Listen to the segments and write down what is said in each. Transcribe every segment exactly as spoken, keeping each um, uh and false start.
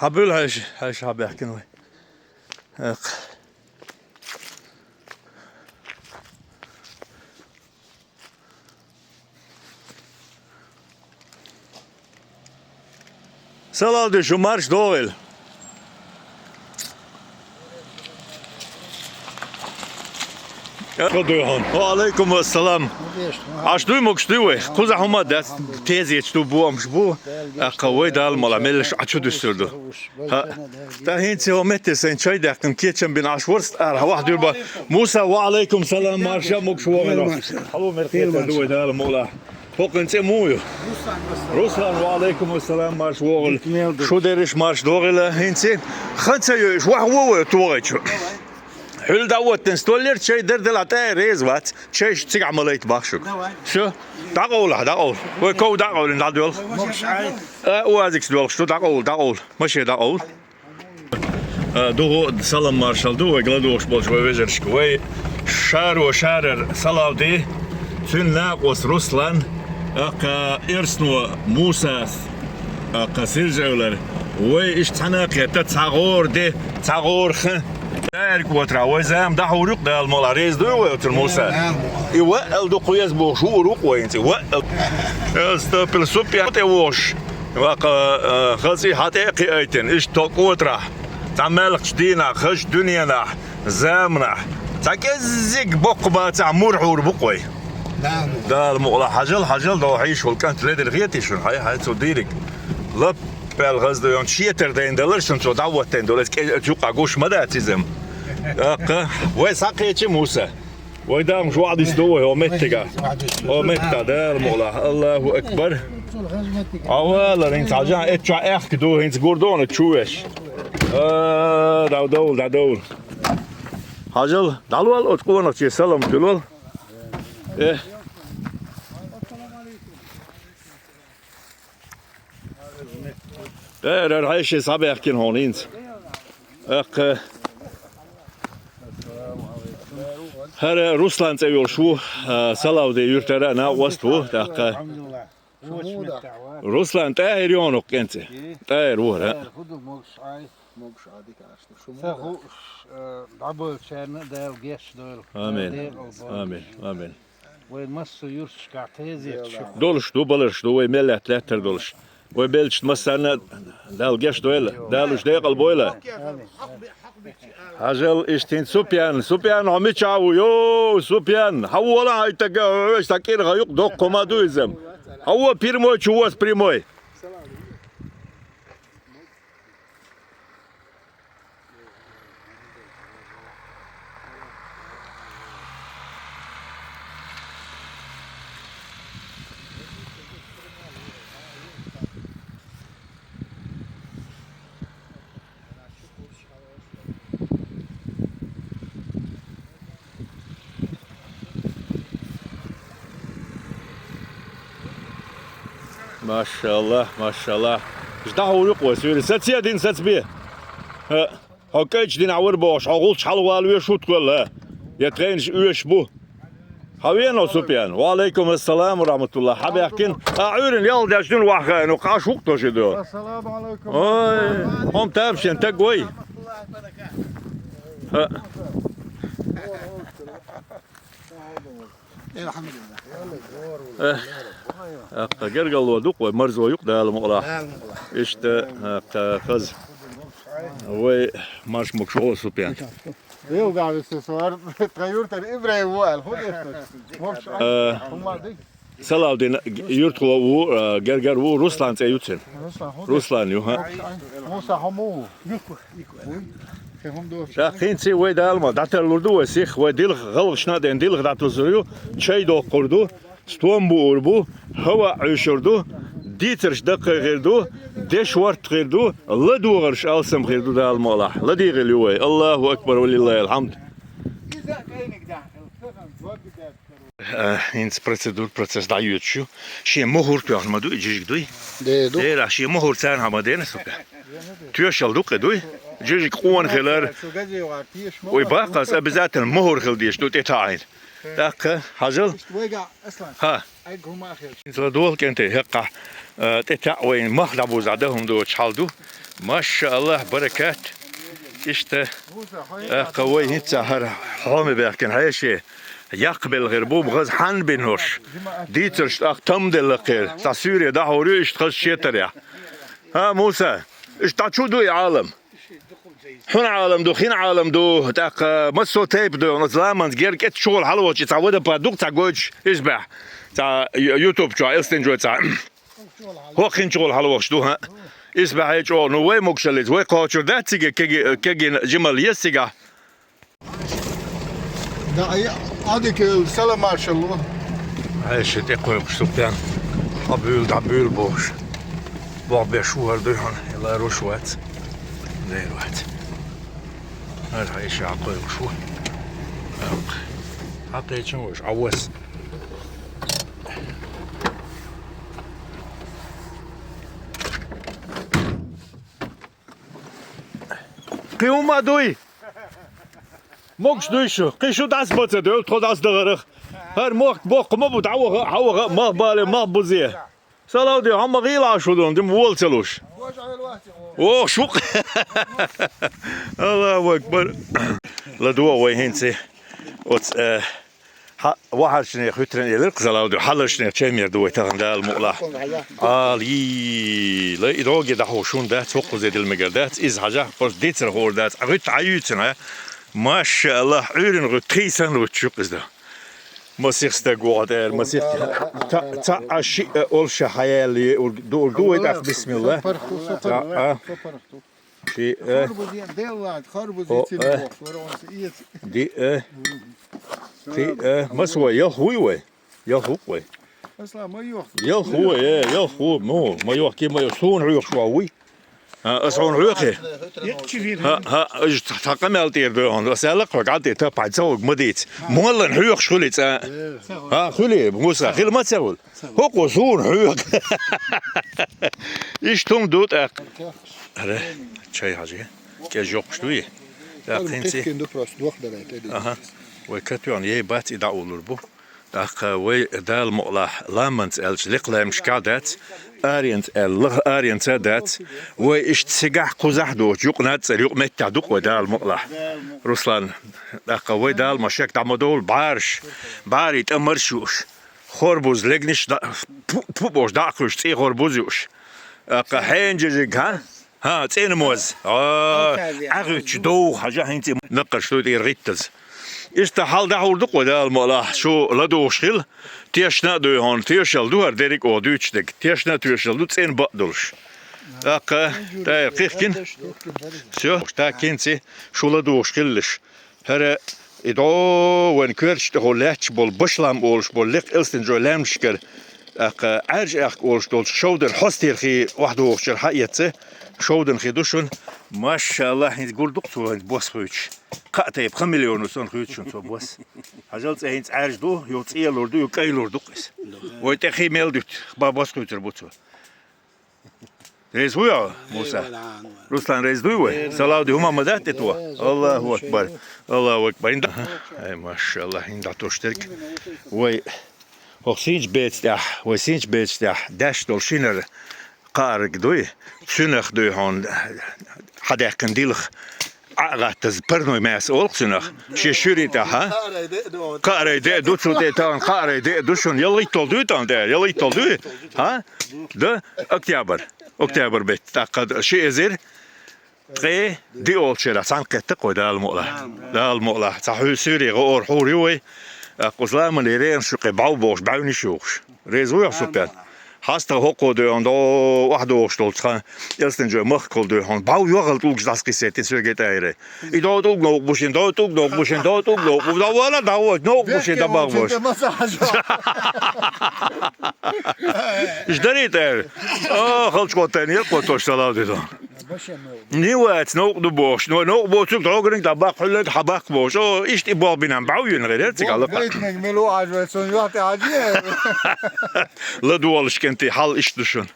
Хьабуьллу хьайша, хьайша хьабаьхкина вай. Экх. Салам де шу, марша догӀийла. Ва алайкум ассалам. Аш дуй, могуш дуй вай? Кхузахь хӀума дац, тезеташ ду, боамаш бу. Аккха вай Дала мала меллаш Ӏа чу дуьссур ду. ХӀа. ТӀаккха хӀинца хӀокху метте сайн чай даьккхина кечам бина Ӏаш варст ара хьавахь дуьрба. Муса, ва алайкум салам, марша, могуш вогӀийла. Хьало, мел кхетар ду вай Дала мукъалахь. ХӀокхуьн цӀе муха ю? Руслан, ва алайкум ассалам, марша вогӀийла. Шу дерриш марша догӀийла. ХӀинца хан ца йойуш, ваха вон вай тохайчу. Хьуьлла дӀавоттина столлера чай дар делахь, тӀе а реза вац. Чай шу цигахь ма лайта бах шуьга. Всё. ДӀакъовлахь, дӀакъовла. Вай ков дӀакъовлина, дӀадоьлху. А, уазикс доьлхуш ду, дӀакъовла, дӀакъовла. Машен дӀакъовла. А, духу салам маршалла ду вайга ладугӀуш болчу вай вежаршка. Вай Шаро Шарара Салавди, цуьнан накъост Руслан, аккха Эрсно Мусас, аккха Сиржевлар. Вай иштта цхьаьна а кхетта, цхьа гӀора де, цхьа гӀора хан. Таьрга отара вай зама дӀахьур ю-кх, Дала мукъалахь, реза дуй вай оцу Муса? И ваъал дукха веза бохуш вуур ву-кх вай хӀинца, ваъал. Стапил суппа тӀе вогӀуш. Ваккха, а, хаза хьан тӀе а кхиайтина, иштта токъотарахь, цхьа маьлхачу дийнахь, хазачу дуьненахь, заманахь, цхьа кӀеззиг боккха бацахь мур хьур бу-кх вай. Дала мукъалахь, хьажал, хьажал, догӀу хьийша волу кӀант ледара хетий шуна, хьай, хьай цо дийриг. Лап аьлла хаза ду, йончу шетара дайна далар шуна цо дӀавоттийна долу, иза кӀе-, цу юккъахь гуш ма дац иза. Аккха, вай схьакхечи, Муса. Вай дамаш ваӀдис ду вай хӀо меттигахь. ХӀо меттигахь Дала мукъалахь. Аллаху акбар. Хьо валар, хӀинца хьажахь, эццахь аьхка ду, хӀинца гур ду хьуна чу веш. А, дӀадовла, дӀадовла. Хьажал, дӀалол оцу къонахче салам дуьлол. Э. Э, рар хьайши схьабаьхкина хьуна хӀинца. Аккха. ХӀара Руслан цӀе йолуш ву, а, Салавди юьртара а накъост ву, тӀаккха. Руслан, ТӀаьхьир ю хьуна кӀентӀе? ТӀаьхьир ву хӀара. Ца хууш, э, дӀабоьлхучарна а Дала гечдойла. Амин. Амин. Амин. Вайн массо а юьрташкахь тезеташ шу. Долуш ду, баларш ду, вай мел лаьтта лаьттар долуш. Вай беллачу массарна а Дала гечдойла, Дала уьш декъал бойла. Хьажал, иштта хӀинца Супьян. Супьян, хьо мичахь ву? Йо, Супьян, хьан вола хьайн тага, хьо вешан кӀира хьан юкъа доккха хӀума ду иза. Хьан во прямой чу воса прямой. Машалла, машалла. Иштта хьур ю-кх вай суьйре. Сацедина, сацбе. ХӀаъ, хьо кӀайчу динахь вара бохуш, хьо гӀулч хьалавала веш ву тхуьлла? Я тхайнаш оьшуш бу? Хьан вено, Супьян? Ва алайкум ассалам ва рахматуллах. Хьан баьхкина? А, Ӏуьйрана ял деш дуьна ваххайна, кхаш вукх тожи до. Ассаламу алайкум. Ой, хьо-м тамашийна таг вай. ХӀаъ. Эх, аккха гергарло ду-кх вай, марзо ю-кх Дала мукъалахь. Иштта, аккха хаза. Вай марш могуш вогӀу, Супьян. Дела гависса вара, тхан юьртара ИбрахӀим ву аьлла, хӀун деш ду? Могуш, э, хӀумма ди? Салавдин юьртахо ву, э, гергар ву, Руслан цӀе ю цуьнан. Руслан, хӀун деш? Руслан ю, хӀаъ. Муса, хьо муха ву? ТӀаккха хӀинца вай Дала мукъалахь дӀатарлур ду вай сиха, вай дилха, гӀалгӀашна а ден дилха дӀатузур ю, чай доккхур ду, стом буур бу, хӀаваъ Ӏуьйшур ду, дийцарш даккхий хир ду, дешан ворт хир ду, ладогӀарш алсам хир ду Дала мукъалахь. ЛадийгӀийла ю вай. Аллаху акбар, ва лиллахил хьамд. Э, хӀинца процедура, процесс дӀайоьдуш ю. Шен мухӀар тоьхна ма ду и жижиг дуй? Де, ду. Дера, шен мухӀар царна хьан ма дена, сука. Тоьшалла ду-кх и дуй? Жижиг къона хилар. Ой, баккхас, обязательно мухӀар хила дезаш ду тӀетаӀийна. ТӀаккха, хьажал. ХӀа. ХӀинца ладогӀа, кӀентий, хӀекхахь, э, тӀетаьӀа вайна мах дӀабузахь дан хӀума доцуш хьал ду. Маша Аллах, баракат. Иштта, тӀаккха вай хӀинца хӀара хьоме баьхкина хьеше, яккха белхир бу, бахаза хьанна бина хӀорш. Дийцарш тӀаккха там делла кхер. Цхьа суьйре дӀахьур ю, иштта хаза шетарехь. ХӀа, Муса, иштта чу ду и Ӏалам? Хьун Ӏалам ду, хин Ӏалам ду, тӀаккха массо а тайпа ду, оцу ламанца герга кӀетта чугӀал хьалавахча, цхьа водопад ду, цхьа гойтуш, исбаьхьа. Цхьа ю-, ютуб чохь, элстан чохь цхьа. ХӀокхин чугӀал хьалавахча ду, хӀа? Исбаьхьа чӀогӀа, ну, вай могушаллица, вай кхочур дац цига, кеги-, кегина жимал еза цигахь. Да, я, Адик, э, салам маршалло. Хьеше тӀекхойкхуш ду пен. Хьабуьйла, дӀабуьйла бохуш. Бохбеш ву хӀара дуй хьуна, и ларуш вац. Дера вац. ХӀара хьеше хьакхойкхуш ву. Хьакхайчун вуш, Ӏавас. Кхин хӀума дуй? Могуш дуй шу? Кхин шу дӀасабаца девлла, тхо дӀасадахарах. ХӀара мохк боккха ма бу, дӀаваха, хьаваха, мах бале, мах бузе. Салавди, хьо ма гӀийла Ӏаш ву дун, дима вола ца луш. О, шукъ! Аллаху акбар! ЛадогӀа вай хӀинца оцу, э, Хьа-, вахьаршнех хӀуьттаран элира-кх Салавди, хьаларшнех чемер ду вай тахана, Дала мукъалахь. Ала, йий, лай, и догӀе дӀахьуш хӀун дац, хӀокхузе дила мегар дац, иза хьажахь, оцу дицар хӀора дац, а гӀуьтту Ӏа юьйцина, а? Маша Аллах, Ӏуьйран гӀуьтту, кхийсан гӀуьтту шу-кх иза. Масих стаг ву хьо тӀера, масих ца-, цхьа а шиъ а олуш хьаяьлла, дуург ду вай тӀаккха, бисмилла. Цхьа а. Шиъ, э. Харбузе, деллад, харбузе. О, цин э. Бохуш вара онца эца. Диъ, э. Кхин, э. Масса вай, ялх вуй вай? Ялх ву-кх вай. Асла, ма йохк. Ялх ву вай, э, ялх ву. Ну, ма йохк, ма йохк. Суна хьоьхуш ван вуй? А, ас хьуна хьоьхий? Еччи вир. ХӀа, хӀа, аш цхьа къамел тӀера дойгӀан. Ас аьлла-кх хьоьга, Ӏа тӀе тапхьай ца вуг ма дийца. Моллан хьоьхуш хуьли цӀа? ХӀа, хуьли, Муса, хила ма ца хуьлу? ХӀокхо суна хьоьху. Иштта хӀума ду тӀаккха. Ара, чай хьажий. КӀезиг йоккхуш дуй? ТӀаккха хӀинца. Кхин ду просто дохдарай тӀе. Аха. Вай катоьхна ей бац и дӀаулур бу. ТӀаккха вай Дала мукъалахь ламанца аьлча лекха лаьмнашкахь дац, аренца аьлла лаха аренца а дац. Вай иштта цигахь кхузахь доцу, юкъ над цӀера, юкъ меттехь ду-кх вай Дала мукъалахь. Руслан, тӀаккха вай Дала ма шек дӀа ма довла, бӀараш, бӀарий тӀамарш юуш. Хорбуз легнаш дӀа, пу, пу бохуш дӀа а кхуьйсуш, цӀий хорбуз юуш. ТӀаккха хьенан жижиг, хӀа? ХӀа, цӀена моз. А, Ӏа гӀуьттуш довха хьажа хӀинца и накхарш дуй тӀера гӀиттаза. Иштта хьал дӀахьур ду-кх вай Дала мукъалахь, шу ладугӀуш хила. Тешна а дуй хьуна, тешалла ду хӀара дерриг а оха дуьйцуш дерг. Тешна а тоьшалла ду, цӀена бакъ долуш. ТӀаккха, тӀера кхихкина. Всё, так хӀинца шу ладугӀуш хилалаш. ХӀара и дӀо вайн коьртачу тӀехула лаьтташ болу башлам олуш болу лекха элстан жой лаьмнашкара, тӀаккха Ӏаьржа аьхка олуш долчу шовдан хьостера хи охьадогӀучуьра хьаэцна, шовдан хи ду шуна. Машалла, хӀинца гур ду-кх цо хӀинца бос хуьйцуш. Кхаа тайпа хамелеоно санна хуьйцу шуна цо бос. Хьажал, цӀе хӀинца Ӏаьржа ду, юха цӀийлур ду, юха кӀайлур ду-кх иза. Вай тӀе хи мел дуьту, ба-, бос хуьйцур бу цо. Реза вуй хьо, Муса? Руслан, реза дуй вай? Салавди, хӀума ма дац тӀе тхо? Аллаху акбар. Аллаху акбар. Ай, машалла, хӀинца дӀатосуш дерг. Вай хӀокху синчу беца тӀехь, вай синчу беца тӀехь даьш долу шинара кхаариг дуй, цуьнах дуй хьуна хьадаьккхина дилха. Ӏа а гӀаттаза, парной маьса олу-кх цуьнах. Шен шуьри тӀехь, хӀа? Кхаарай де а ду, цу тӀе тахана кхаарай де а ду шуна. ЯлгӀитталгӀа дуй тахана тӀе? ЯлгӀитталгӀа дуй? ХӀа? Да? Октябрь. Октябрь бетта. ТӀаккха ши эзар ткъе диъолчу шарахь цхьаьна кхетта-кх вай, Дала мукъалахь. Дала мукъалахь. Цхьа хьуьй суьйре гӀо ора хьур ю вай. ТӀаккха оцу ламанан ренаш юккъе бӀов бохуш, бӀаьвнаш юхуш. Реза вуй хьо, Супян? Хьаста хӀокхо дуй хьуна, дӀо охьадогӀуш долчу цхьа элстан жой махкахула дуй хьуна. БӀов йогӀал тӀулгаш дӀасакхиссийтина соьга тӀе айре. И дӀо тӀулг новкъа бу шен, дӀо тӀулг новкъа бу шен, дӀо тӀулг новкъа бу, дӀавала, дӀавойту, новкъа бу шен, дӀабагӀа бохуш. Иштта дарий тӀе? О, халчкъо тайна, елкъо тош салал деза. Ни вац, новкъа ду бохуш. Но новкъа боцург дӀогург дӀабаккха, хьуьлларг хьабаккха бохуш. О, иштта и болх бинан бӀов йина гӀайр яра цига лакха. Байтинарг мила ву Ӏаш вай, цунна юьхь тӀе Ӏаш яра. ЛадогӀалаш кӀентий, хьал иштта ду шуна.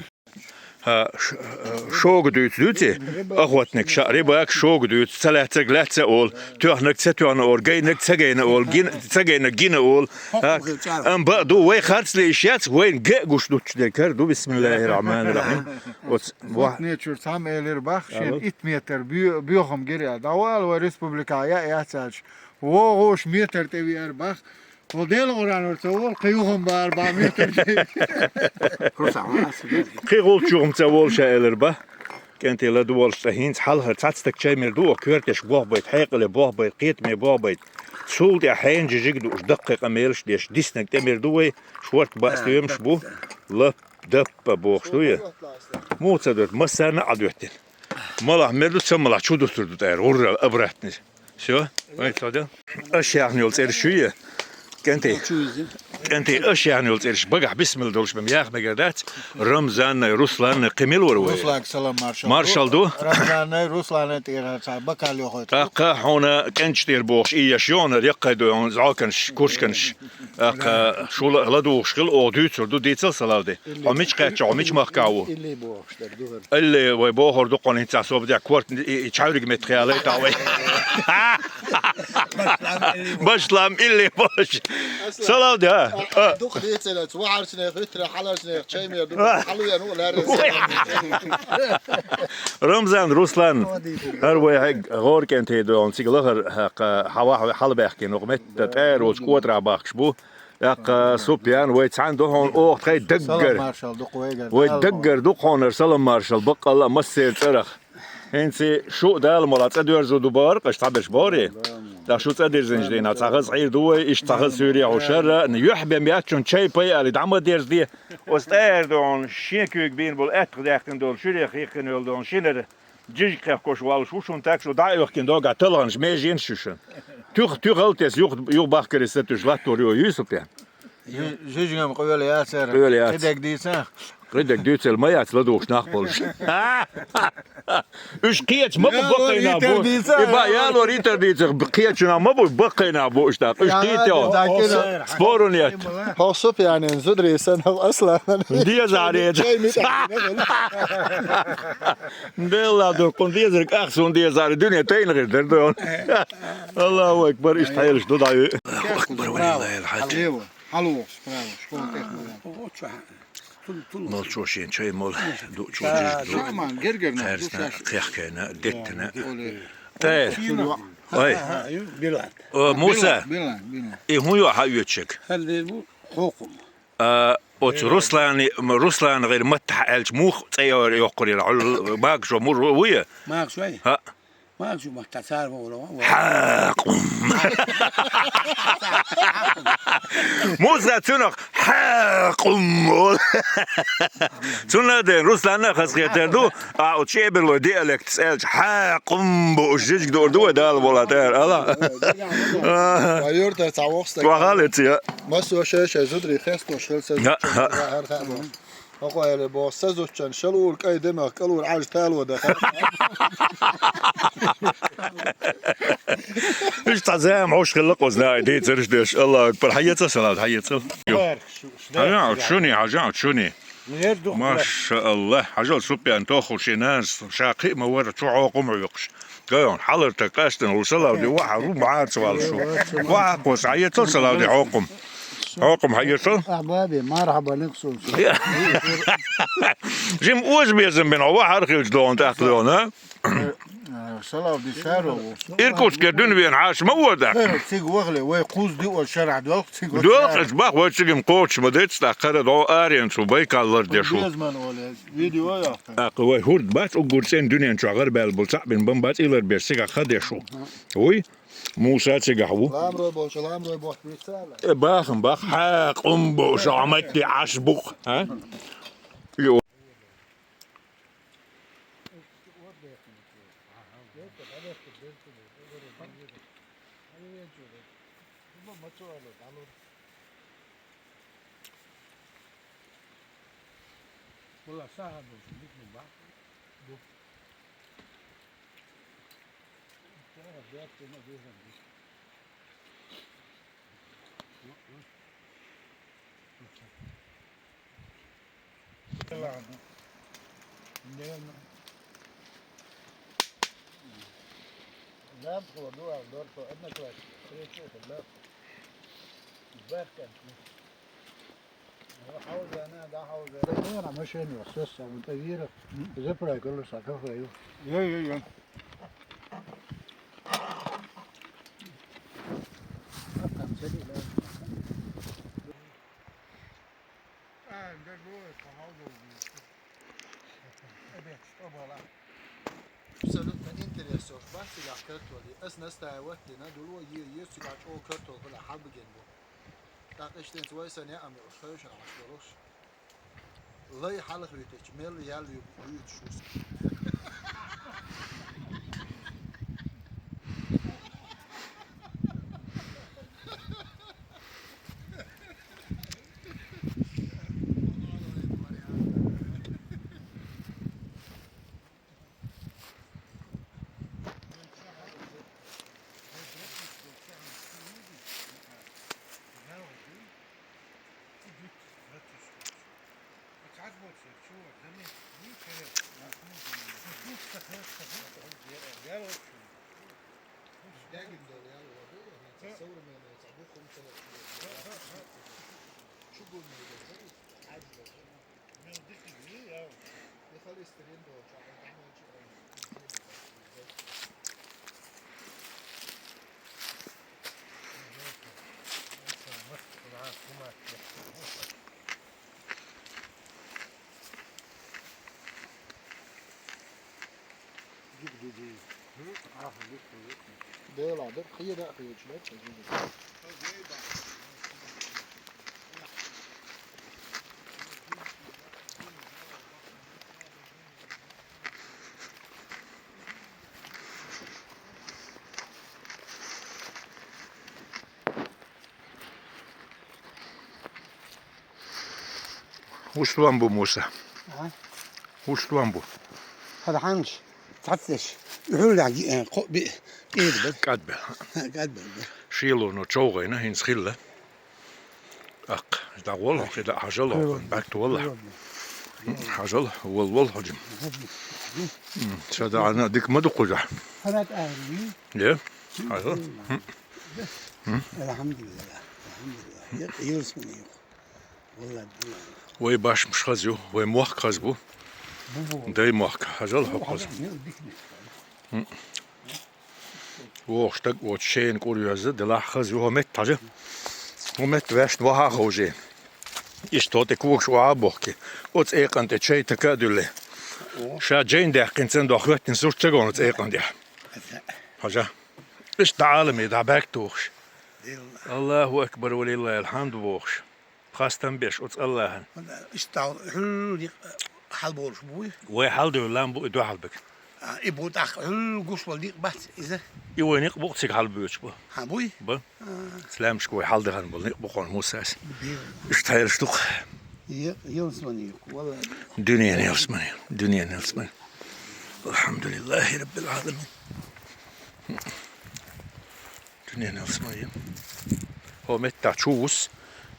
А, ш-, а, шога дуьйцу, дуьйцу? Охотник, ша, рыбак шога дуьйцу. Ца лаьцнарг лаьцна олу, тоьхнарг ца тоьхна олу, гайнарг ца гайна олу, гин-, ца гайнарг гина олу. Так. Амма бакъ ду, вай харцле йиш яц, вайна ган гуш дуттуш дерг хӀара ду, бисмиллахӀир-рахьманир-рахьим. Оцу ва- Фотне чуьра цхьамма элира бах, шена итт метр боь-, боьхам гира аьлла. ДӀавала вай республика яа яц аьлча, вогӀуш метр тӀе веара бах. Хьо Делан Къуръанор ца волу, кхин юхам бара бан меттиг. Кхин гӀулчу юхам ца волу ша элира бан. КӀентий ладугӀалаш цӀа хӀинца хьалхара цхьацца стаг чай мер ду, оха коьртеш бохбайта, хьекъале бохбайта, кхетаме бохбайта. Цул тӀаьхьа хьенан жижиг дууш, даккхий къамелаш деш, диснарг тӀе мер ду вай, шорта баа стоьмаш бу, лап, даппа бохуш ду я. Муха ца доьтту, массарна а Ӏа доьттина. Малахь мер ду, ца малахь чу дустур ду тӀера, гӀурра, обратно. Всё, вай, цо дел. Аша яхна йолу цӀераш ю я? КӀентий. КӀентий, аша яхна йолу цӀераш багахь бисмилла долуш бен яха мегар дац. Рамзаннай, Русланнай, кхин мила вара вай? Русланга салам маршалла. Маршалла ду. Рамзаннай, Русланнай тӀера цхьа бакал йохуьйту. ТӀаккха хьуна кӀентий тӀера бохуш, и еш йогӀу, яккхий ду хьуна зӀоканаш, куршканаш. ТӀаккха шу ла-, ладугӀуш хила, оха дуьйцур ду, дийцал, Салавди. Хьо мича кхаьчча, хьо мича махкахь ву? Илли вай бохур ду кхунна хӀинца собаре корта и, и чхьаьвриг меттахъяла тахьа вай. Башлам илли бош. Салавди, а? Дукха дийцина, вахарчане, хӀуьттара, хьаларчане, чай мер ду, хьалвен ву лаьрра. Рамзан, Руслан, хӀара вай хьегга гӀор кӀентий ду, цига лахара хьакха хьан ваха хьалабаьхкина, оха метта тӀера волчу кӀотарахь бахкаш бу. ТӀаккха, Супьян, вай цхьаьна ду хьуна оха тхайн даггара. Салам маршалла ду-кх вайгара. Вай даггара ду-кх хьуна хӀара салам маршалла, баккъалла а массеран цӀарах. ХӀинца шу Дала мукъалахь цӀа доьрзур ду бахара, аша цхьаберш бохура. ТӀаккха шу цӀа дирзинчу дийнахь цхьа хаза Ӏийр ду вай, иштта цхьа хаза суьйре хьуна шарра, юьхь бен яц шуна чай-пай аьлла, дӀа ма дерзаде. Оцу тӀера ду хьуна шен куьйга бийна болу аьттах даьккхина долу, шуьре хихкина йолу ду хьуна шинара. Жижиг кхехкош воллуш ву шуна, так что дӀа а оьхкина догахь талханаш, меженаш ю шуна. Туьха, туьхал тесна юха, юха бахкаре сатуьйсуш латтор ю, юй, Супьян? Жи-, жижигам къоьлла яцара. Къоьлла яц. Къидерг дийцахь? Къидерг дуьйцийла ма яц, ладугӀуш нах болуш. Уьш кхеча ма бу баккхийна бу. И ба, ялор итар дийцах, кхечунах ма бу, баккхийна бу уьш тӀаккха. Уьш кхийта йо. Спорун ет. Хьо Супьянин зударий санна, Асланан. Деза хьареча. Делла ду, кхунна дезарг ах суна дезаре, дуьне тайна гӀир дара ду. Аллаху акбар, иштта хьелаш ду дӀа. Аллаху акбар, ва лиллахил хьамд. Хьалево, хьалево, справа, школа тӀехь ма ван. Молчо шен чай мол, дуучо жижиг ду. Шаман, гергерна, кхаьрсина, кхехкийна, деттина. ТӀера. Ой. Билан. О, Муса. Билан, билан. И хӀун ю хьан оьцуш ерг? Хьалдер бу, хьокхум. А, оцу Руслани, Руслана гӀира маттахь аьлча, муха цӀе йоккхур яра? Хьуьлла багашо мур ву я? Магаш вай? ХӀаъ. Магаш ю маттахь цара ма вара, ва. Хьакъум. Муса цунах хьакъум. Цунна а ден, Русланна а хазахетар ду. А, оцу чӀеберлой диалектаца аьлча, хьакъум бу, уьш жижиг дуур ду вай Дала волу тӀера, ала? Ва юртара цхьа воккха стаг. Вахалица, я. Массо шай-шай зударий хестош хила ца зуьтча, хӀара хаа боху. ХӀокхо элира боху, са зуьтчан шалур кӀай демах кӀалур Ӏаж тало даха. Уьш цхьа зама хьуш хилла кхузна, ай, дийцарш деш. Аллаху акбар. Хьаеца салат, хьаеца. Хьажа, шуни, хьажа, шуни. Маша Аллах, хьажал Супьян тохуш и нанас, ша кхиъ ма вара, чу хьокхум хьоькхуш. Гайон, хьалар таг къаьстина, хӀу Салавди, ваха, ру бӀарца валла шу. Ваха кхос, хьаецал Салавди хьокхум. Хьокхум хьаецал? Ахьбаби, мархьаба, никсун. Жим уж безам бен, хьо ваха хилча догӀун, тӀаккха догӀун, а? Салавди шаро ву. Иркутске дуьнвен хьаша ма вода. Цига вахле, вай кхуз диъо шарахь долх, цига вахле. Долх, бах, вай цигим кхочуш ма децц, тӀаккха хара догӀу арен цу Байкал лардеш ву. Безман оле. Видео яхта. ТӀаккха вай хӀурд бац, уггур цӀен дуьнен чохь гӀарбаьлла болу цхьаъ бен бан бац, и лар беш цигахь ха деш ву. Вуй? Муса цигахь ву. Ламрой болчу, ламрой боху вица ала. Э, бахам бах, хьа, къум бу, шо хьо матте Ӏаш букъ, а? Йо. Валла, сагӀа долчу диканиг бахьа ду. Ладно. Лабхо дуал дорхо одноклассник. Кричит, лаб. Бахкан. Хьаузана, да хьаузана. Да, машина, сосса, вот вира. Заправка, луса, кафе. Йо, йо, йо. Абсолютно интерес йолуш бац цигахь картоли. Ас настаивать дина, дуло е, е цигахь чӀогӀа картола хила хьалбигина бу. ТӀаккха иштта вай сан яа меуш, хевшина Ӏаш долуш. Лай хьалха витича, мел ял ю буьйцуш ву. Дела дер, хеда хечу, да? Вуш лом бу, Муса? А? Вуш лом бу? ХӀара хьанча, цхьацдеш, уьхьуллехь ги-, э, кхо-, би-, тӀера бара. КӀадбелла. КӀадбелла бара. Шелоно човгӀайна, хӀинца хилла. Аккха, дӀагӀолла, хи дӀа хьажал, баьтта валла. Хьажал, вал, вал, хьажим. М, ша даӀана дика ма ду кхузахь. Хьанат аьлла. Е? Хьажал. М. М. Алхьамдулиллах, алхьамдулиллах. Е, йилс ма йоху. Валла, валла. Вай башмаш хаза ю, вай мохк хаза бу. Бу, бу. Дай мохк, хьажал хьо хаза. М. Воху стаг оцу шена кӀур йоьзна, делахь хаза ю хӀо метта хьажа. ХӀо метта ваьшна ваха а ховший. Иштта хӀо тӀе когаш охьа а бохкий. Оцу экъан тӀе чай така а дуьллий. О. Ша жайна даьккхина цӀена доху хӀоьттина сурт ца гону оцу экъан тӀехь. Хьажа. Иштта дӀа Ӏаламе дӀа баьрг тухуш. Аллаху акбар, ва лиллахил хьамд бохуш. Хастам беш оцу Аллахьан. Иштта хьуьлла дикъ хьалаболуш буй? Вай хьаладевлла лам бу и дуьхьал биг. А, и бу тӀаккха хьуьлла гуш вала дикъ бац иза? И вай некъ бу цига хьалабоьдуш бу. Хьан буй? Бу. А. Исламашка вай хьаладахан болу некъ бу кхунна Мусас. Бе. Иштта хьелаш ду-кх. Е-, ялсмани ю-кх, валла. Дуьненан ялсмани, дуьненан ялсмани. Алхьамдулиллахи раббил Ӏаламин. Дуьненан ялсмани. ХӀо меттахь чу вус,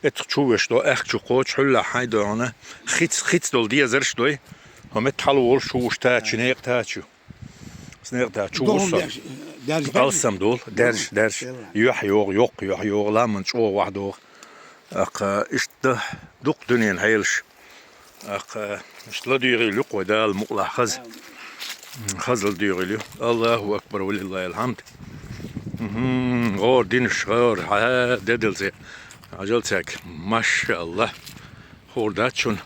эцах чу веш до, аьхка чу кхочу, хьуьллахь хьайн дойгӀана, хиц, хиц долу дезарш дой, хӀо метта хьала волуш чу вуш тачу, некъа тачу. Снег тачу вус. Алсам долу, даьржа, даьржа. Юьхь йогӀу, йоккха юьхь йогӀу, ламан чӀогӀа вахь догӀу. Аккха иштта дукха дуьненан хьелаш. Аккха, иштта ладуьйгӀийла ю-кх вай Дала мукъалахь хаза. Хаза ладуьйгӀийла ю. Аллаху акбар, ва лиллахил хьамд. ГӀора динаш, гӀора, хьа, дедал цӀе. Хьажал цаьрга. Машааллах. ХӀора дац шуна.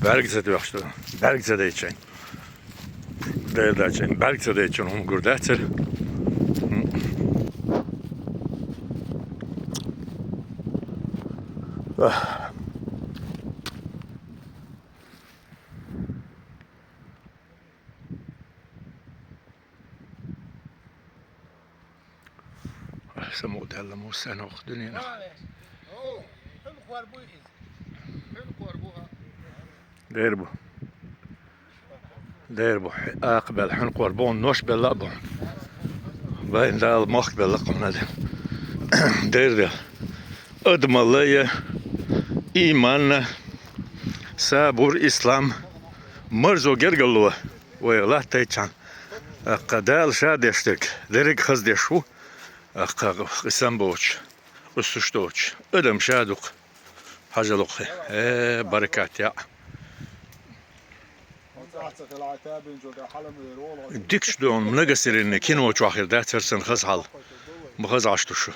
БӀаьрг ца доьхуш ду. БӀаьрг ца дайча. Дера дац шуна. БӀаьрг ца дайча хӀума гур дацара. Ах. Самукъадаьлла Муса ноху дуьненах. Дер бу. Дер бу. Акхабелла хьуьнкъор бу, нош белла а бу. Вайн Дала мохк белла кхунна де. Дер де. Адамалла я, иманна, сабур, ислам, Марзо гергарло вайх латтайччан, аккха Дала ша деш дерг, дерриг хаза деш ву, аккха къийсам боцуш, уссуш доцуш, адам ша дукха хьажалукхе. Э, баракат яӀ. Дикачу доьгӀна многосерийный кино чохь хир дац, хӀара санна хаза хьал. Ма хаза Ӏаш ду шу.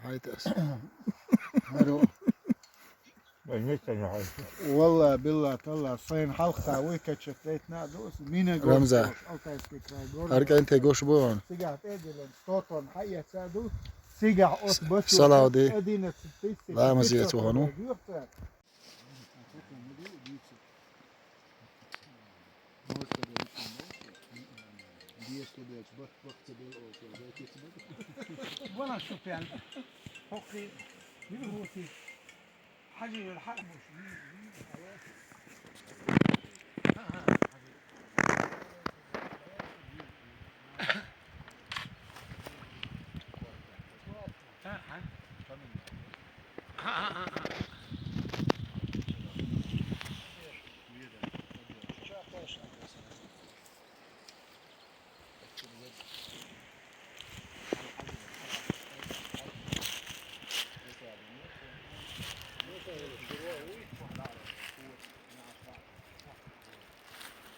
Хьайта ас. Аро. Валла, билла, талла, сайн хьалха вуй качат дейтна а ду, мина Рамза. Алтайский край, город. Аркан те гош бон. Цигахь тӀедиллина, стотон хьаэца а ду. Цигахь оцу бачу Салавди. Одиннадцать тысяч. Ламаз ецо хьону. Вала шу пен. Хокки. Юргути. Хьажи, хьажи.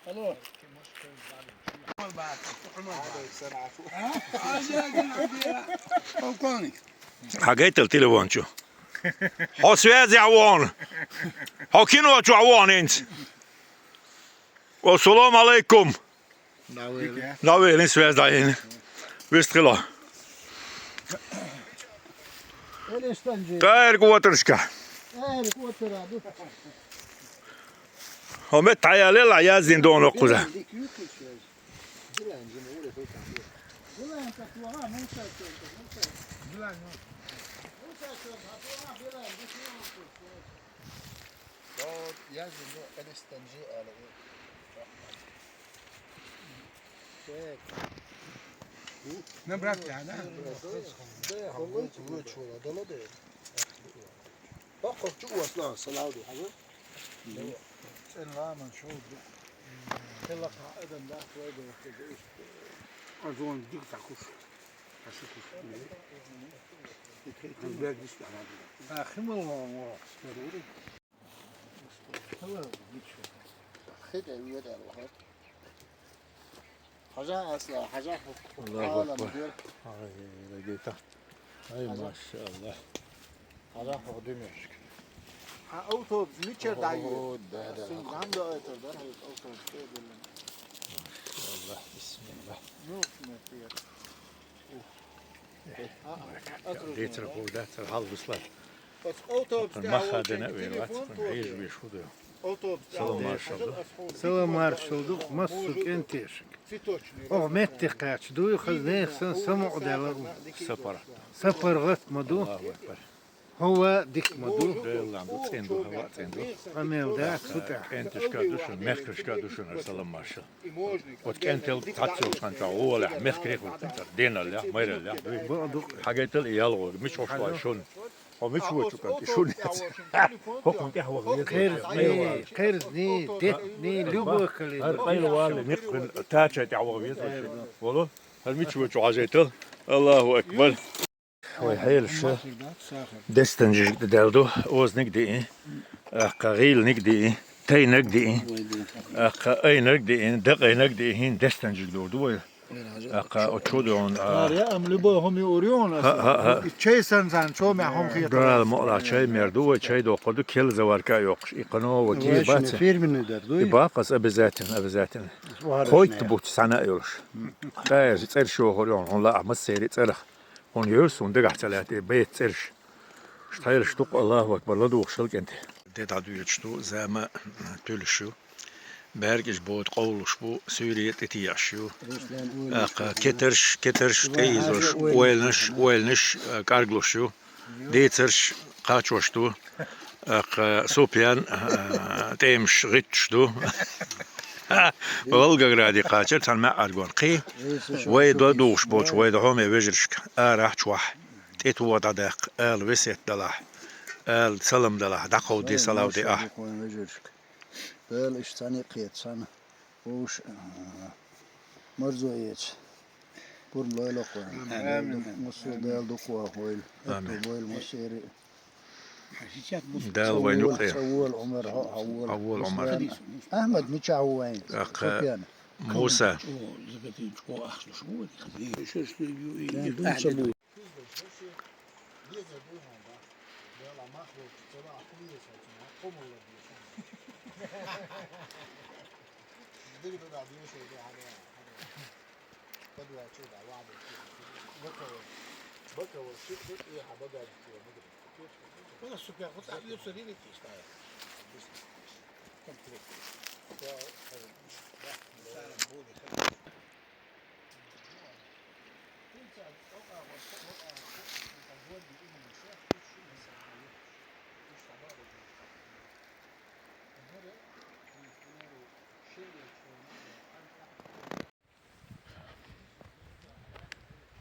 Алло. Хьан гайтал телефон чу? Хьо связехь вон. Хьо кино чохь вон хӀинца. Ассаламу алайкум. Навели. Навели, связь дӀаелла. Вистхила. Элистанжи. Тайр котаршка. Тайр котара ду. Хьо метта хьаяллал, яздина доно кхуза. Набрать, да? Да, хьо вуьйцу, вуьйцу, вала, дала де. Баккхалчу ослан, салавди, хьажа? Цен ламан шоу ду. Хила кхьа адам даха вай боху ду иштта. Азон дика ца хуш. Ца шу хуш. Икхи тин бер диш дана ду. А, химал вон вон. Хила, ничего. Хита виеда лохот. Хьажа асла, хьажа хӀу-, Аллаху хӀалам акбар. Дер. Ай, рагита. Ай, хьажа. Машаллах. Хьажа хӀу димешк. Хьан автобус мичара дӀайоьду? О, да, да. Сун ганда айтар дар, хьан автобус тӀе а диллина. Машаллах, бисмиллах. Ну, хӀу метта яра. Децара хӀу дацара хьал вуслар. Маха дена а вер вац, хьуна хьежа веш хӀу ду. Салам маршалла. Салам маршалла ду, массо кӀентешка. Оха метте кхаьча дуй, хаза нехан сан самукъадаьлла. Сапар. Сапар гӀат ма ду. Аллаху акбар. ХӀун ва дика ма ду. Делан ду, цӀен ду, хӀава цӀен ду. Къамел да, цу тӀехь. КӀенташка ду шуна, мехкашка ду шуна, салам маршалла. Оцу кӀентал цхьацца йолчу хьан чохь гӀолехь, мехкарий хуьлу кхетар, деналлехь, майраллехь, дуй. Бакъ ду. Хьагайтал и ялгӀорг, мича хьош вай шуна? Хьо мича вочу кӀант, и шуна яц? ХӀокхунна тӀаьхьа ваха веза. Кхерзний, кхерзний, детний, любой калибр. ХӀара къайла валли, никкхуьн тачай тӀаьхьа ваха веза. Волу? ХӀара мича вочу хьажайтал? Аллаху акбар. Вай хьелаша дестан жижиг даьлла ду, озаниг диъ, аккха гӀийланиг диъ, тайнаг диъ, аккха айнаг диъ, дакъайнаг диъ, хӀин дестан жижиг дор ду вай. Аккха оцу чу доьгӀна, а, Марья, ам любой хӀума юур юна. ХӀа, хӀа, хӀа. И чай санна цхьана чомехь хӀума хетар. Дала мукъалахь чай мер ду вай, чай доккхур ду, кел заварка а йоккхуш. И кхано ваки бац. Фирменный дар ду. И баккхас обязательно, обязательно. Хойт буц схьана а йолуш. Кхайа цӀераш йохур ю хьуна, хьуна лаахь массерий цӀерах. Хьуна йойла суна дагахь ца лаьтта и беца цӀераш. Шта хьелаш дукха, Аллаху акбар, ладугӀуш хила кӀентий. Де дӀадоьдуш ду, зама туьлуш ю. БӀаьргаш бода къовлуш бу, суьйре тӀетеӀаш ю. Аккха кетарш, кетарш тӀеийзош, ойланаш, ойланаш, а, кӀарглуш ю. Дийцарш кхачош ду. Аккха Супьян, а, тӀемаш гӀитташ ду. Волгограде кхачар, цхьана маьӀӀаргон кхий. Вай ладугӀуш болчу вай дӀахьоме вежаршка, арахь чохь. ТӀетоха дӀадаккха, ала весет далахь. Ала салам далахь, дӀакховдий, салам де ахь. Дала иштта цхьаьна кхета, цхьаьна вовш, а, марзо эца. Пурба лойла кхойн. Амин. Массо а Дала дукха вахойла. Амин. Атто бойла массерий. Дала вайн юкъе. Ца вола, Ӏумар, хьо, хьо вола. Хьо вола, Ӏумар. Ахьмад, мичахь ву вайн? Акха. Супьян. Муса. Чу, закатин чу, ахча шу. Кен дун ца бу.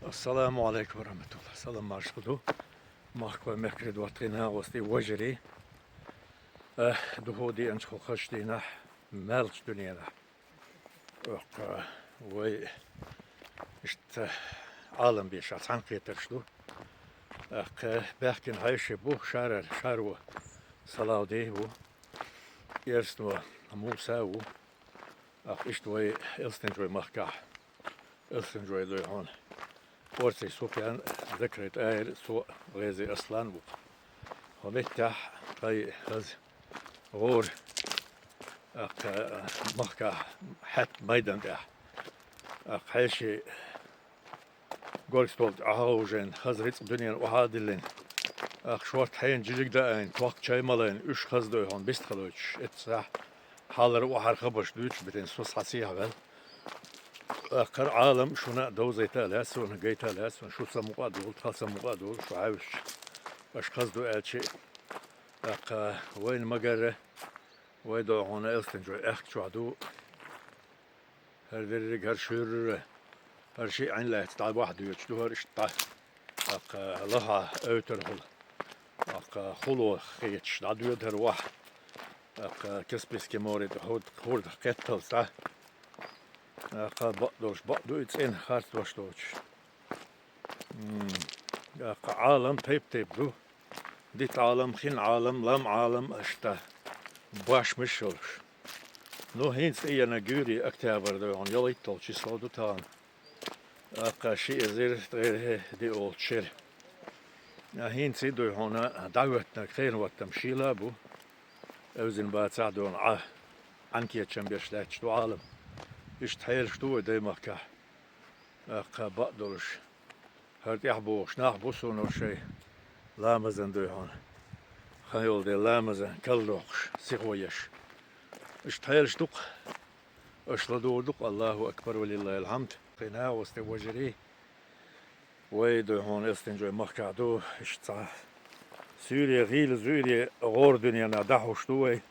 Ассаламу Ӏалайкум ва рахьматуллахӀ. Салам маршалла ду. Махкой мехкарий, доттагӀий, нагӀостий, вежарий. Э, духу деанчу хо хаш дийнахь, маьлчу дуьненахь. Оккха вай иштта Ӏалам бешахь цхьаьнакхетарш ду. Аккха баьхкина хьаьший бу, шарара, шаро Салавди ву, эрсано Муса ву. Аккха иштта вай Элстинжой махкахь, Элстинжой дуй хьуна. Орций Супьян, Закрай ТӀаьхӀир, со ГӀези Аслан ву. Хьо меттехь тхай хаза гӀора, аккха, махкахь хьаьтта майдан тӀехь. Аккха хьаьший горга стол тӀе Ӏохьовжийна, хаза рицкъ дуьненан охьа а диллина. Аккха шорта хьенан жижиг даайна, тохка чай малийна, уьш хаза дуй хьуна бистхалойтуш, эццахь хьалара охьара хабарш дуьйцуш битина со схьа сехьаваьлла. Аккхара Ӏалам шуна а довзийта а лаьа суна, гайта а лаьа суна, шу самукъа а долу, тхан самукъа а долу, шу хьаьвсича, аша хаза ду аьлча а. Аккха вайна ма-гарра, вай дуй хьуна Элстинжой аьхка чохь ду. ХӀара дерриг, хӀара шуьрра, хӀара шиъ Ӏин лаьцна дӀа бахьа доьдуш ду хӀара иштта дӀа. Аккха лахахь оьйтархула. Аккха хуло хеташ дӀадоьду хӀара вахь. Аккха Каспийский море тӀе хӀурд-, хӀурдах кхетталц дӀа. Аккха бакъдолуш бакъ ду и цӀена харц дош доцуш. М, аккха Ӏалам тайп-тайпа ду. Дита Ӏалам, хин Ӏалам, лам Ӏалам, аша тӀа башмаш йолуш. Ну, хӀинца тӀеена гуьйре, октябрь дуй хьуна, ялхитталгӀа число ду тахана. Аккха ши эзар ткъе диъолчу шера. А хӀинца и дуй хьуна дӀахӀоьттинарг хенан хӀоттам шийла а бу. Эвзина бацахь а дуй хьуна Ӏа, Ӏан кечам беш лаьтташ ду Ӏалам. Иштта хьелаш ду вай Даймахкахь. Аккха бакъдолуш, хӀара тӀаьхьа богӀуш нах бу суна шайн ламазан дуй хьуна. Хан йолу дела ламазан калдоккхуш, сихо еш. Иштта хьелаш ду-кх, аша ладугӀур ду-кх, Аллаху акбар, ва лиллахил хьамд. Кхин нагӀо сте вежарий, вай дуй хьуна Элстинжой махкахь ду, иштта цхьа суьйре, гӀийла зуьйре гӀора дуьненахь дӀахьуш ду вай.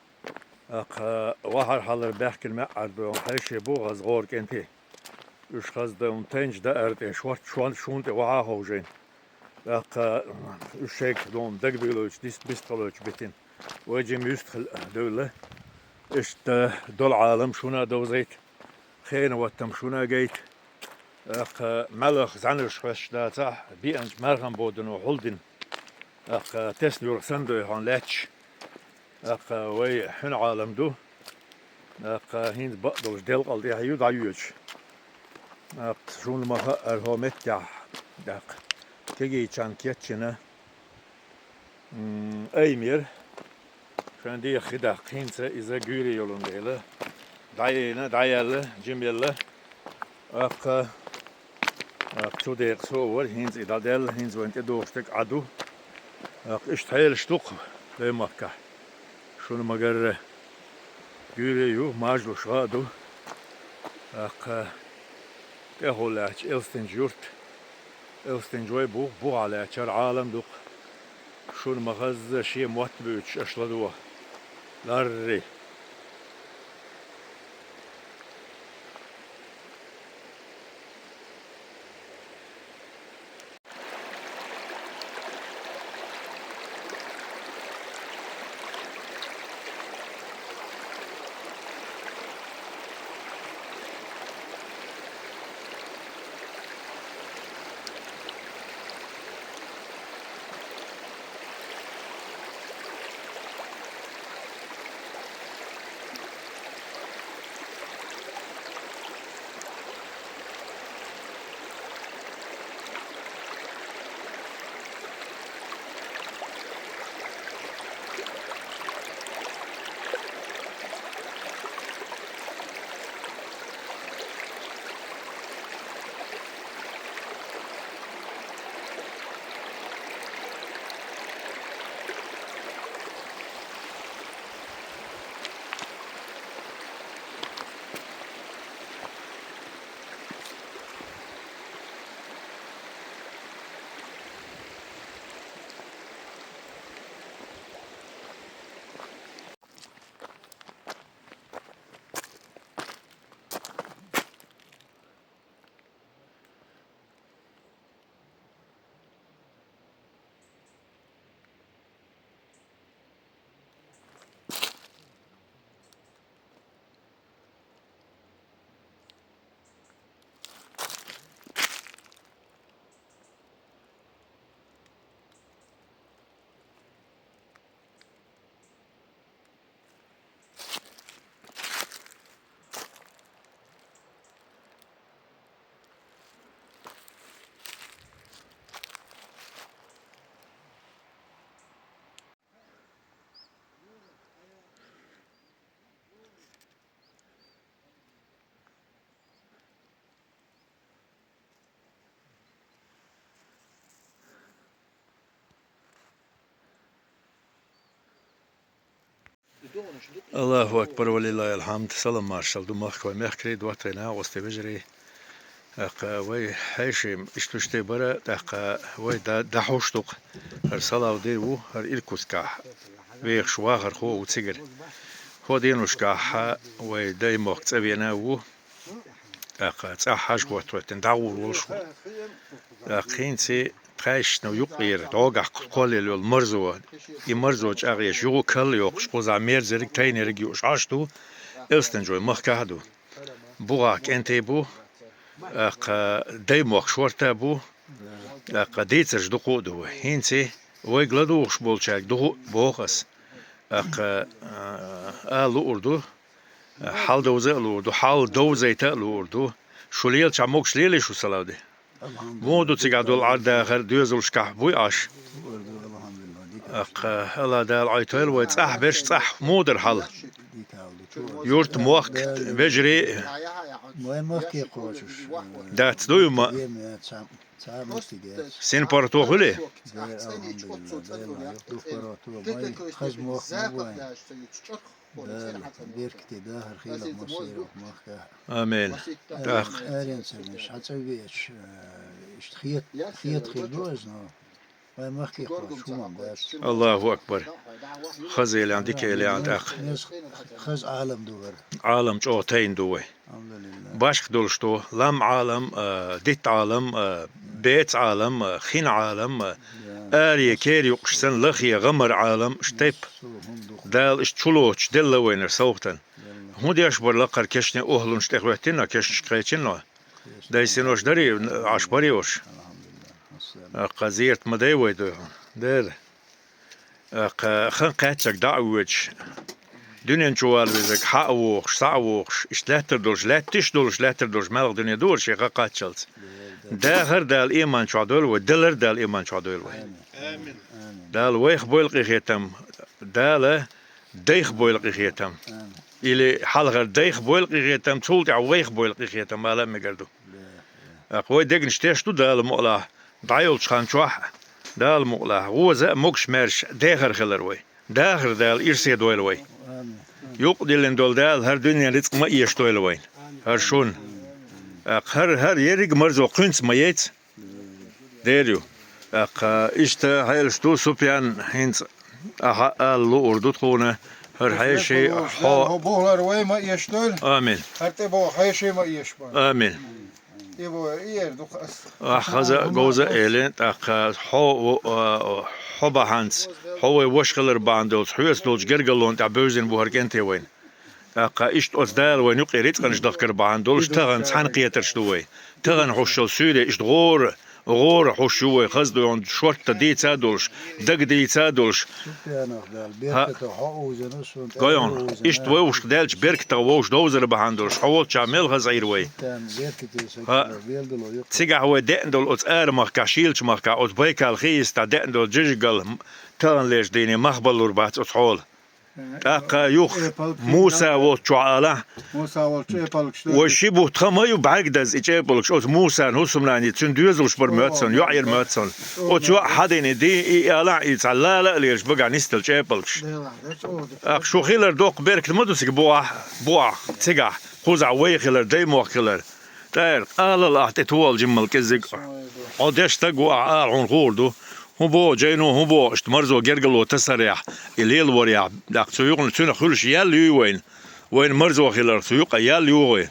Аккха вахьар-хьалар баьхкина маьӀӀар дуй хьуна хьаьший бу хаза гӀора кӀентий. Уьш хаза дан тайнчу даар тӀе шорта шун, шун тӀе охьа а ховжийна. ТӀаккха уьш шайга догӀма дагабуьйлуьйтуш, дис-, бистхалойтуш битина. Вай жима юьстахь девлла. Иштта долу Ӏалам шуна а довзийта, хенан хӀоттам шуна а гайта. ТӀаккха мелах зӀаьнарш хьоьстуш дацахь, биъанчу мархин бодано хьулдина. ТӀаккха тесна юргӀа санна дуй хьуна лаьтташ. ТӀаккха вай хьуьнан Ӏалам ду. ТӀаккха хӀинца бакъдолуш делкъал тӀехь ю дӀайоьдуш. ТӀаккха шуна ма-хаъара хӀо меттехь, тӀаккха кегийчарна кечйина, м, айма яра. Шайн деха хи даккха хӀинца иза гуьйре йолун дела, дӀаена, дӀаяьлла, жимъелла. ТӀаккха, тӀаккха цу декъа со а вара, хӀинца и дӀадаьлла, хӀинца вайн тӀедогӀуш дерг Ӏа ду. ТӀаккха иштта хьелаш ду-кх Даймахкахь. Шуна ма-гарра, гуьйре ю, мажлуш гӀа а ду. ТӀаккха тӀехула лаьтташ Элстинчу юрт, Элстинчу вай бу, бухахь лаьттачара Ӏалам ду-кх. Шуна ма-хазза шен мотт буьйцуш аша ладогӀа. Ларри! Аллаху акбар, ва лиллахил хьамд. Салам маршал ду махкахой, мехкарий, доттагӀий, накъостий, вежарий. ТӀаккха вай хьеший иштта-иштта бара, тӀаккха вай да-, дӀахьош ду-кх. ХӀара Салавди ву, хӀара Иркутскахь вехаш вахархо ву цигара. ХӀо деношкахь вай Даймохк цӀа вена ву. ТӀаккха цӀа хьажа хӀоттаветтина дӀагӀур волуш ву. ТӀаккха хӀинца тхаьшна юкъера дӀогахь кхоллаелла йолу марзо, и марзо чӀагӀъеш, юха кал йоккхуш, кхузахь мерзарг, тайнарг юуш Ӏаш ду, Элстинчой махкахь а ду. БухӀа кӀентий бу, тӀаккха Даймохк шорта бу, тӀаккха дийцарш дукха а ду вай. ХӀинца вайга ладугӀуш болчаьрга дукха а боху ас. ТӀаккха, а, ала луур ду, хьал довза а луур ду, хьал довзайта а луур ду. Шу лелачохь могуш лелий шу, Салавди? Алхьамдулиллах. Муха ду цигахь долу Ӏар-дахар, доьзалшкахь буй Ӏаш? Луур ду, алхьамдулиллах, дика. ТӀаккха, Алла Дала Ӏойтойла вай цӀахь берш, цӀахь муха дара хьал? Дика хьал ду, чу. Юрт, мохк, вежарий. Вай махке кхочуш. Дац дуй ма? Дема яц, цхьа, цхьа меттиг яц. СинпаргӀато хуьлий? Дера, алхьамдулиллах, Дела, юхадухкаргӀато, май хаза мохк ма бу вайн. Дала беркате дахар хийла массеран махкахь. Амин. Ара-, ТӀаккха. Аренца меш, хьан цӀа веача, э, иштта хет-, хета хир ду иза, но вай махке кхочуш хӀумма дац. Аллаху акбар. Хаза елахь, дика елахь тӀаккха. Хаза Ӏалам ду хӀара. Ӏалам чӀогӀа тайна ду вай. Алхьамдулиллах. Башха долуш ду, лам Ӏалам, а, дитт Ӏалам, а, беца Ӏалам, а, хин Ӏалам, а, аре кер юкъуш санна, лахе гӀамар Ӏалам, штеп. Дала иштта чулоцуш делла вайнара совгӀатан. ХӀун деш бара лакхара кешне охӀлунаш тӀехӀоьттина, кешнаш кхечина? Дайсинош дарий, Ӏаш барий уьш? ТӀаккха зерат ма дай вай дуьхьал. Дера. ТӀаккха хан кхаьчнарг дӀа а воьдуш, дуьнен чу вала везарг хьа а вохуш, схьа а вохуш, иштта лаьттар долуш, лаьтташ долуш, лаьттар долуш, маьлха дуьне ду вара шен хан кхаччалц. Дахар Дала иман чохь дойла вай, далар Дала иман чохь дойла вай. Амин. Дала вайх бойла къинхетам, Дала дайх бойла къинхетам. Амин. Или хьалхара дайх бойла къинхетам, цул тӀаьхьа вайх бойла къинхетам ала а мегар ду. ТӀаккха вай дегнаш теш ду Дала мукъалахь, дӀайолчу хан чохь а, Дала мукъалахь, гӀоза а могуш-маьрша дехар хилар вай. Дахар Дала ирсе дойла вай. Амин. Юкъадиллина долу Дала хӀара дуьненан рицкъ ма эшадойла вайна. ХӀара шуна. ТӀаккха хӀара, хӀара ерриг а марзо кхуьнца ма яйца. Дера ю. ТӀаккха иштта хьелаш ду, Супьян, хӀинца ахьа ала луур ду тхуна, хӀара хьеший хьо. ХӀо бухалар вай ма эшадойла. Амин. ХӀара тӀе боху хьеший ма эшабойла. Амин. И боху, и эр ду-кх ас. Ахь хаза а, говза а элира, тӀаккха хьо, а, хьо бахьанца, хьо вай ваша хилар бахьана долуш, хьоьца долчу гергарлонна тӀехь бевзина бу хӀара кӀентий вайна. ТӀаккха иштта оцу Дала вайна юкъе рицкъанаш дахкар бахьана долуш, тахана цхьаьна кхетарш ду вай. Тахана хьуш йолу суьйре иштта гӀора, гӀора хьуш ю вай, хаза ду йону шортта дийца а долуш, дага дийца а долуш. Супьянах Дала, хӀа, беркатах хьо узина, суна тӀе гой хьуна, узина. Иштта вовшах даьлча беркатах вовш довзар бахьана долуш, хьо волччахь мел хаза Ӏийра вай. Супьян, беркате са хӀа, кхелар, белгало юкъа. Цигахь вай деана долу оцу арамахкахь, шийлачу махкахь, оцу Байкал хи йистехь деана долу жижигал м-, таханлерчу дийне мах баллур бац оцу хьола. ТӀаккха юха Муса волччохь алахь. Муса волчу чӀепалгаш ду. Вай ши бутт хан ма ю бӀаьрг даза и чӀепалгаш. Оцу Мусана хӀусамнана цуьнан доьзалш бара моьтту суна, йоӀ яра моьтту суна. Оцу йоӀа хьадина ди и алахь, и цхьа лала а лелаш багахь нисделла чӀепалгаш. ТӀаккха шу хилар доккха беркат ма ду цига бухахь, бухахь, цигахь, кхузахь вай хилар, Даймохк хилар. ТӀера, алал ахь тӀе тохал жиммал кӀеззиг. Хьо деш стаг ву ахь ала хьуна хуур ду. ХӀун боху, Джайну, хӀун боху, иштта марзо гергало тасарехь, и лелаворехь, тӀаккха цу юкъана цуьнах хуьлуш ял юй вайна? Вайна марзо хиларх цу юкъа ял ю вай?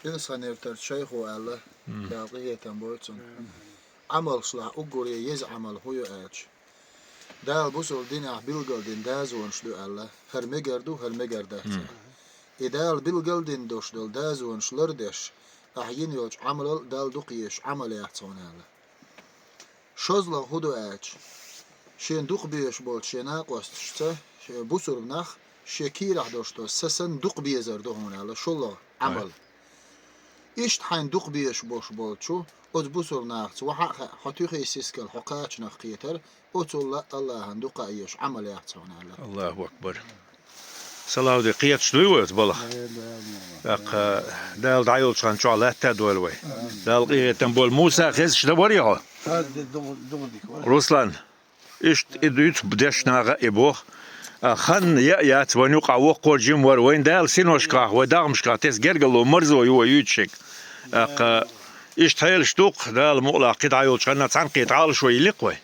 Илсхан-Юьртарчу шайхо аьлла, Дала къинхетам бойла цунна. Ӏамалшлахь уггаре еза Ӏамал хӀун ю аьлча, Дала бусалба динехь билгалдина дазонаш ду аьлла, хӀара мегар ду, хӀара мегар дац аьлла. И Дала билгалдина долуш долу дазонаш лардеш, ахь йина йолчу Ӏамалал Далла дукха езаш Ӏамал яц хьуна аьлла. ШозлагӀа хӀун ду аьлча, шена дукха безаш болчу шен накъосташца, шен бусурба нах, шен кийрахь долуш долу са санна дукха безар ду хьуна аьлла, шоллагӀа Ӏамал. Иштта хьайна дукха безаш болуш болчу оцу бусурба нахаца вахьа а хаьа, хьо туьхий сискал, хьо кхачанах кхетар, оцул а Аллахьан дукха а езаш Ӏамал яц хьуна аьлла. Аллаху акбар. Салавди, кхеташ дуй вай оцу балха? ТӀаккха Дала дӀайолчу хан чохь латта а дойла вай. Дала къинхетам бойла. Муса, хезаш дан варий хьо? Руслан, Иштта и дуьйцу дешнагӀа а и боху. А, хан яа яц вайн юкъахь воккхо а жима вара, вайн Дала синошкахь, вай дагӀмашкахь тесна гергарло, марзо ю вай юьйцуш ерг. ТӀаккха иштта хьелаш ду-кх, Дала мукъалахь кхин дӀа йолчу ханна цхьаьнакхетта Ӏалашо йиллина-кх вай.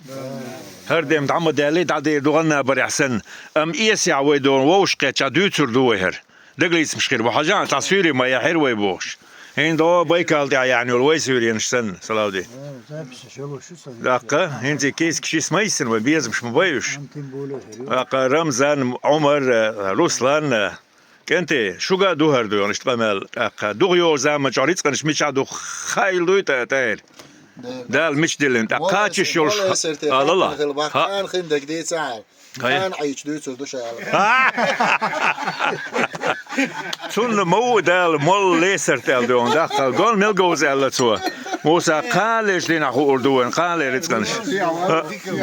ХӀара дем дӀа ма даьллий, дӀадер ду гӀанна барехь санна. Амма эсехь вай дона вовшахкхетча дуьйцур ду вай хӀара. Дагалецамаш хир бу, хьажахьа, цхьа суьйре ма яхьира вай бохуш. ХӀинца дӀо байкал тӀехь яьхьна йолу вай суьйренаш санна, салавди. ТӀаккха, хӀинца и кийсак шиса ма йиссина вай, безамаш ма бай уьш. ТӀаккха Рамзан, Ӏумар, Руслан, кӀентий, шуьга а ду хӀара дуьйна иштта къамел. ТӀаккха дукха йогӀу заманчохь рицкъанаш мичахь ду хаийла дуй тӀа, тӀера? Дала мича диллина, тӀаккха кхачаш йолуш. Алала. Хан хин дерг дийцахьара. Хан Ӏийча дуьйцур ду ша аьлла. Цунна ма ву Дала, молла лесарт аьлла дуьйна, даккха гон мел говза аьлла цо. Муса, кхалеш дийнахь хуур ду вайн, кхале рицкъанаш.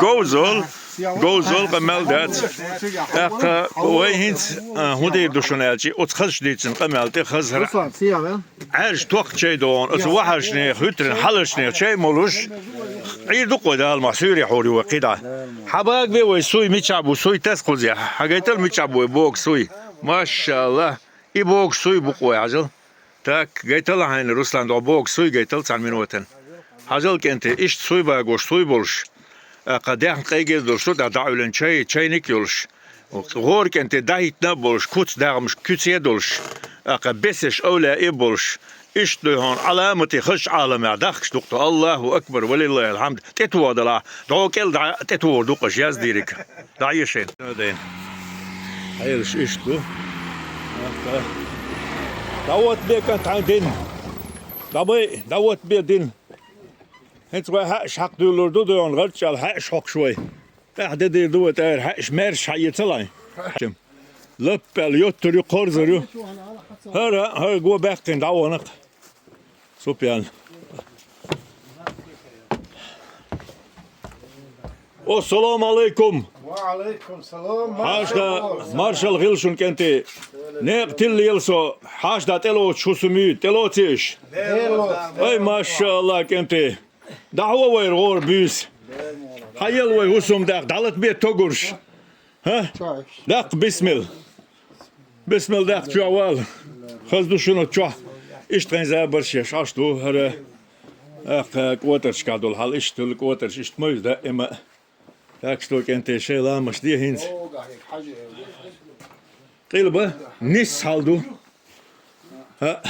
Говзол, говзол къамел дац. ТӀаккха вай хӀинца, а, хӀун дийр ду шуна аьлча, оцу хазачу дийцина къамел тӀе хаза хӀара. Ӏаьржа токх чай догӀун, аса вахьаршнех, хӀуьттаран хьаларшнех чай молуш, Ӏийр ду-кх вай Дала мохь, суьйре хьур ю вай кхидӀа. Хьан бага бе вай суй мичахь бу, суй тас кхузехь. Хьан гайтал мичахь бу вай бога суй. Машалла, и бога суй бу-кх вай, хьажал. Так, гайтал хьайна, Руслан, дӀо бога суй гайтал цхьана минотан. Хьажал, кӀентий, иштта суй багош, суй болуш. ТӀаккха даьхна къегира долуш ду, тӀаккха дӀа Ӏуьллина чай, чайник а йолуш. ГӀора кӀентий дӀахӀиттина а болуш, куц дагӀмаш куьце а долуш, тӀаккха бесаш овлаъ а болуш, иштта дуй хьуна Ӏаламате хазачу Ӏаламехь дахкаш ду-кх тхо. Аллаху акбар, ва лиллахил хьамд. ТӀетоха далахь, дӀо кӀел дӀа тӀетохур ду-кх аша, яздийриг. ДӀа ешайна. Хьелаш иштта ду. ТӀаккха. ДӀавоттабе, кӀант, хьайн дин. ДӀабай, дӀавоттабе дин. ХӀинца вай хьаьаш хьакхадуьйлур ду, дуй хьуна, гӀарчӀ аьлла хьаьаш хьокхуш вай. ТӀаьхьа де дийр ду вай тӀера, хьаьаш маьрша хьаэцалахь. Лаппаьлла йоттур ю, кхорзур ю. ХӀара, хӀара го баьккхина дӀавахана-кх. Супян. Ассаламу алайкум. Ва алайкум салам. Хьаьшда маршалла хила шуна, кӀентий. Некъ тилла ела со, хьаьшда тӀелоцуш хӀусам юй, тӀелоций уьш? Ай, машалла, кӀентий. ДӀахьо вайра гӀора буьйса. Хьан ела вай хӀусамдаккха, дӀалатабе тогурш. ХӀа? Даккха бисмилла. Бисмилла даккха чохь вала. Хаза ду шуна чохь. Иштта хайн забарш еш Ӏаш ду хӀара. ТӀаккха кӀотаршкахь долу хьал иштта хуьлу, кӀотарш иштта ма ю даима. Так что, кӀентий, шайн ламаш де хӀинца. Къилба, нисса хьал ду. ХӀаъ.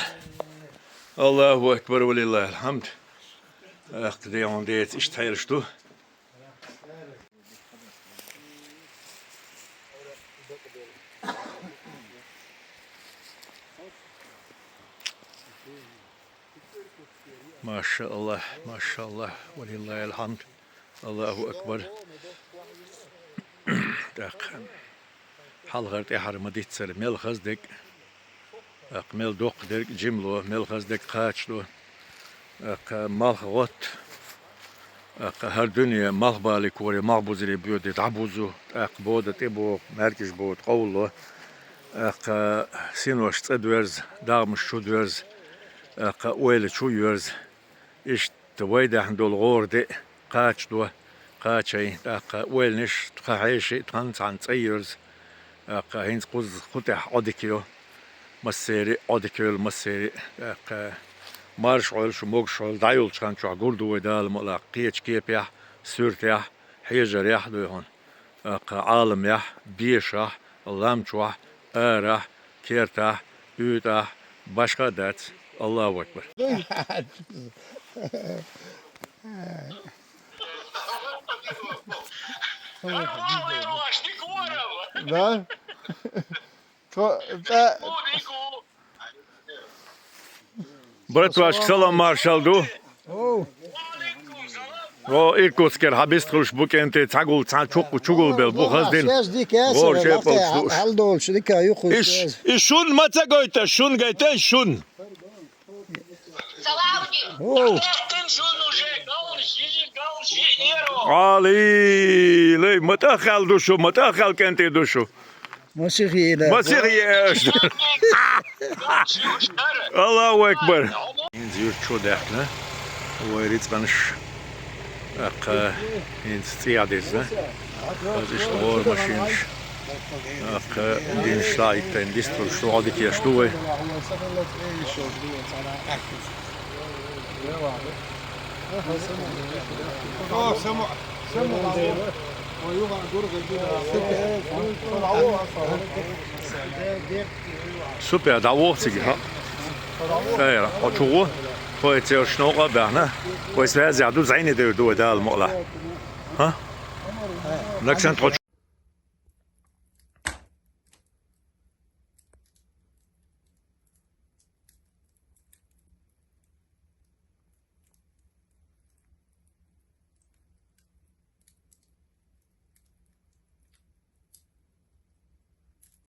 Аллаху акбар, ва лиллахил хьамд. ТӀаккха дехьа деца иштта хьелаш ду. Маша Аллах, маша Аллах, ва лиллахил хьамд. Аллаху акбар. ТӀаккха хьалхара тӀаьхьара ма диццара, мел хаза дерг, тӀаккха мел доккха дерг жимало, мел хаза дерг кхачадо. ТӀаккха малх гӀотта. ТӀаккха хӀара дуьне малхбале коре, малхбузаре боьде дӀабузу, тӀаккха бода тӀебогӀу, маьркӀаж бода къовлало. ТӀаккха синош цӀа доьрза, дагӀмаш чу доьрза, тӀаккха ойла чу йоьрза. Иштта вай даьхьна долу гӀора де кхачадо, кхачай, тӀаккха ойланаш тхан хьеший, тхан цхьана цӀа йоьрза. ТӀаккха хӀинца кхуза кху тӀехь Ӏо дика йо. Массери а Ӏо дика йойла, массери а. ТӀаккха марша Ӏойла шу, могуш Ӏойла, дӀайолчу хан чохь гур ду вай Дала мукъалахь кхечу кепехь, суьртехь, хьежарехь дуй хьуна. ТӀаккха Ӏаламехь, бешахь, лам чохь, арахь, кертахь, уьйтӀахь, башха а дац. Аллаху акбар. Да? Тхо, тӀа- Братвашка салам маршалла ду. О, Иркутскера хьан бист хуьлуш бу, кӀентий, цхьа гул, цхьа чу-, чугулбелла бу, хаза дина. ГӀора шепалгаш лууш. Хьалдолуш дика юхуш. Иш, иш шун ма ца гойту, шун гайтан шун. О. Али, лей, ма тӀаххьал ду шу, ма тӀаххьал, кӀентий, ду шу. Масихе ила. Масихе ила. Аллаху акбар. ХӀинца юьрта чу даьхна вай рицкъанаш. ТӀаккха хӀинца цӀехьа дирзина. Ас иштта гӀора машинаш. Аккха динаш лаиттайн дисталуш, догӀа дикеш ду вай. Супер, дӀавоха цига, хьа? Эра, хьо чу гӀо? Тхо и церш новкъа а баьхна. Вай связь ду, зӀене девр ду вай, Дала мукъалахь. ХӀа? Наксан тхо